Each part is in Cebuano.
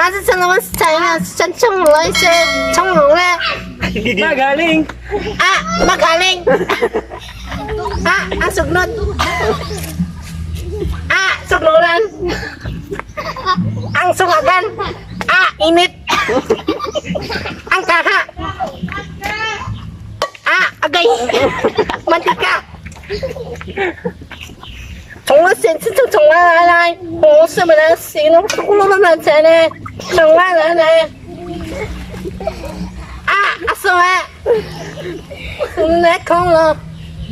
啊，这成龙是 China，像成龙是成龙嘞。 Magaling. Ah, magaling. Ah, ang sugnod. Ah, sugnuran. Ang sungagan. Ah, init. Ang kaha. Ah, agay. Mantika. 从我先是从从来来，我什么人行了，我那么钱呢？从来来来。Ah, aso eh. Nekhong lo.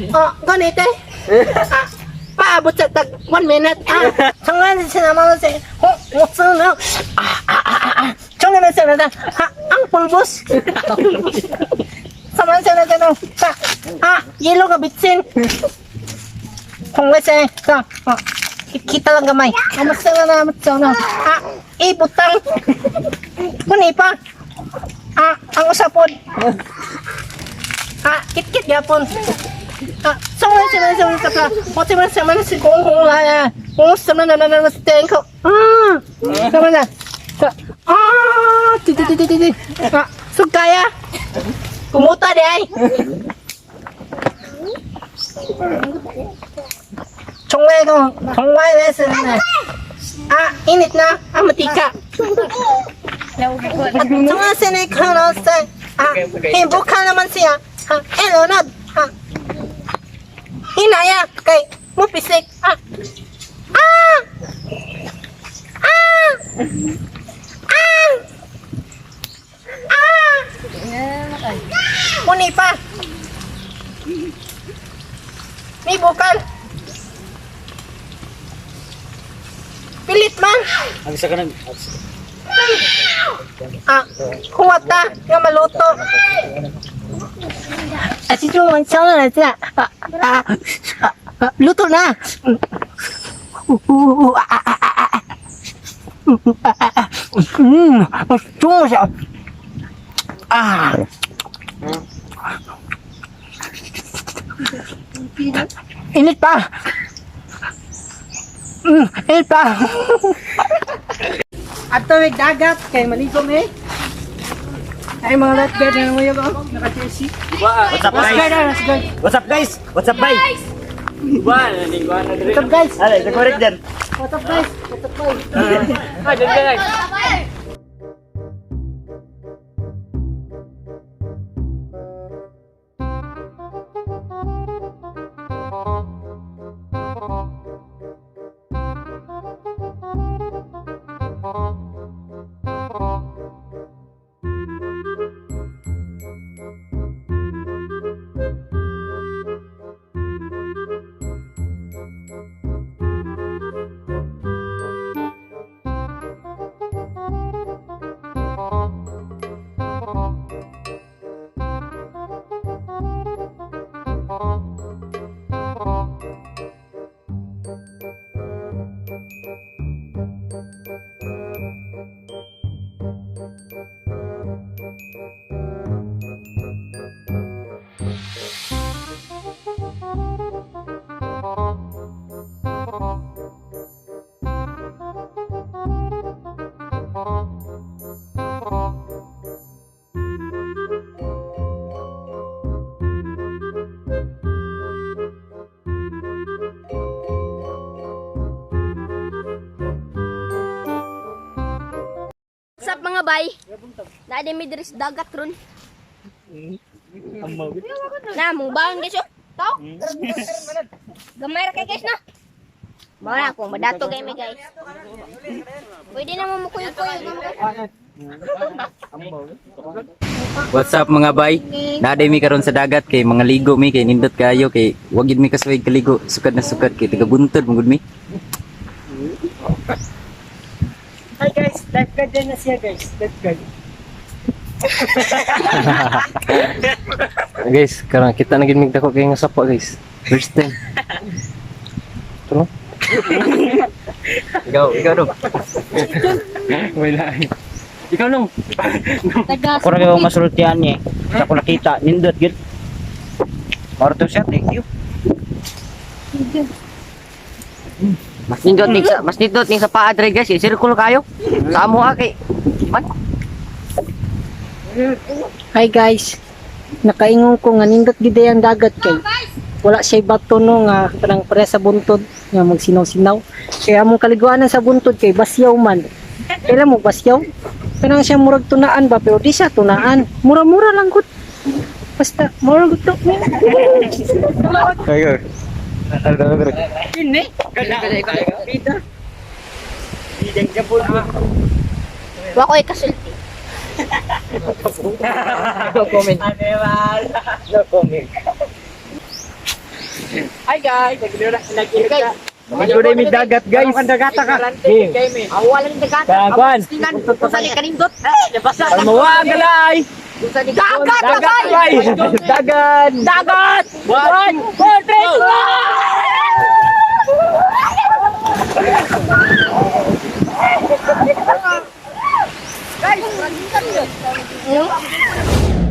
Oh, ganito. Ah, paabot sa tag 1 minute. Ah, 정말 sinama si oh, oh, no. Ah, ah, ah, ah, ah. 정말 sinama ha, ang pulbos. Sama sila ganun. Sa, ah, yellow ka bitsin. Kung wese, sa, ah, kita lang gamay. Kamusta na na, na. Ah, ibutang. Kuni pa. Ah, ang usapon. Ah, kit-kit yapon. Ah, 送了什么什么什么，我这边什么是公红来啊？我什么什么什么点口，嗯，什么的，这啊，对对对对对对，啊，sugaya, kumuta di ay. 从来ko, 从来lesson na. Ah, init na, ah, matika. 从来是看了在啊, himbukan naman siya. Ha, elonod. Ha. Hinaya kay mo pisik. Ah. Ah! Ah! Ah! Ah! Muni pa. May bukal. Pilit man. Ang isa ka nag... Ah, huwata nga maluto. Ah, si Juan, siya na siya. Ah, ah, ah, ah, luto na. Ah, ah, ah, ah, ah. Ah, ah, ah. Tungo siya. Ah. Init pa. Init pa. Ato may dagat kay maligo mi. Ay mga lifeguard na mo yun oh, naka-jersey. What's up, guys? Lifeguard, ah, lifeguard. What's up, guys? What's up, bay? What's up, guys? Alay, nag-correct dyan. What's up, guys? What's up, guys? What's up, mga bay? Naa mi diri sa dagat ron. Na, mong baon, guys, oh. Tao. Gamay ra kay, guys, na. Mao na akong madato kay mi, guys. Pwede na mo mukuyog-kuyog na mga. What's up, mga bay? Naa mi karon sa dagat kay mga ligo mi kay nindot kayo kay wag gid mi kasuway kaligo, sukad na sukad kay taga buntod man gud mi. Hi, guys. Lifeguard din na siya, guys. Lifeguard. Guys, karon kita na gid mig dako kay nga sapa, guys. First time. Tro. Ikaw, ikaw do. Wala. Ikaw nung. Taga Ako na kayo masultian niya. Sa ko nakita, nindot gid. Marto siya, thank you. Mas nindot ning sa paa dre guys, eh, circle kayo. Sa amo ah, kay man. Hi guys. Nakaingon ko nga nindot gid ang dagat kay wala siya bato no nga kanang pare sa buntod nga magsinaw-sinaw. Kaya among kaliguanan sa buntod kay basyaw man. Kailan mo basyaw? Kanang siya murag tunaan ba pero di siya tunaan. Mura-mura lang gud. Basta mura gud to. Ayo. Wa ko'y kasulti. No comment. No comment. Hi guys, nag-ilog Nag-ilog mi dagat guys. Ang dagata ka. Awalan dagat. Kagwan. Tingnan kung saan kanindot. Almawa galay. Dagat Dagat bay. Dagan. Dagat! 1, 2, 3, No?